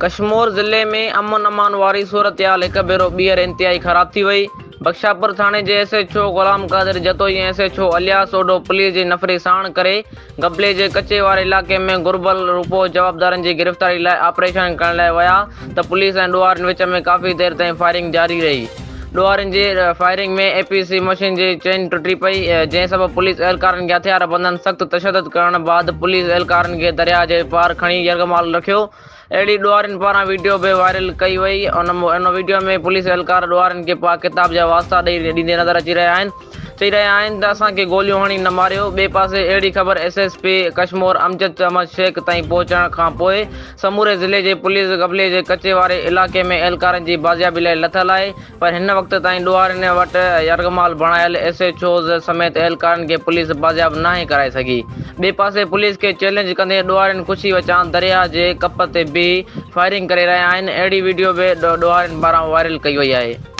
ڪشمور ضلعي ۾ امن امان واري صورتحال هڪ ڀيرو ٻيهر انتهائي خراب ٿي وئي، بخشاپور ٿاڻي جي S H O Ghulam Qadir Jatoi ۽ S H O Ilyas Odho police جي نفري ساڻ ڪري گبلي جي ڪچي واري علائقي ۾ گهربل روپوش جوابدارن جي گرفتاري لاء آپريشن ڪرڻ لاء ويا ته پوليس ۽ ڏوهارين وچ ۾ ڪافي دير تائين فائرنگ جاري رهي. ڏوهارين جي فائرنگ ۾ اي پي سي مشين جي چين ٽٽي پئي، جنهن سبب پوليس اهلڪارن کي هٿياربندن سخت تشدد ڪرڻ بعد پوليس اهلڪارن کي درياهه جي پار کڻي يرغمال رکيو. اهڙي ڏوهارين پاران وڊيو به وائرل ڪئي وئي، ان وڊيو ۾ پوليس اهلڪار ڏوهارين کي پاڪ ڪتاب جا واسطا ڏئي ڏيندي نظر اچي رهيا آهن. چئي رهيا آهن ته اسان کي گوليون هڻي نه ماريو، ٻئي پاسي اهڙي خبر S S P Kashmore Amjad Ahmed Shaikh تائين پهچڻ کان پوء سموري ضلعي جي پوليس غبلي جي ڪچي واري علائقي ۾ اهلڪارن جي بازيابي لاء لٿل آهي پر هن وقت تائين ڏوهارين وٽ يرغمال بڻايل ايس ايڇ اوز سميت اهلڪارن کي پوليس بازياب ناهي ڪرائي سگهي، ٻئي پاسي پوليس کي چئلينج ڪندي ڏوهارين خوشي وچان درياهه جي ڪپ تي بيهي فائرنگ ڪري رهيا آهن، اهڙي وڊيو به ڏوهارين پاران وائرل ڪئي وئي آهي.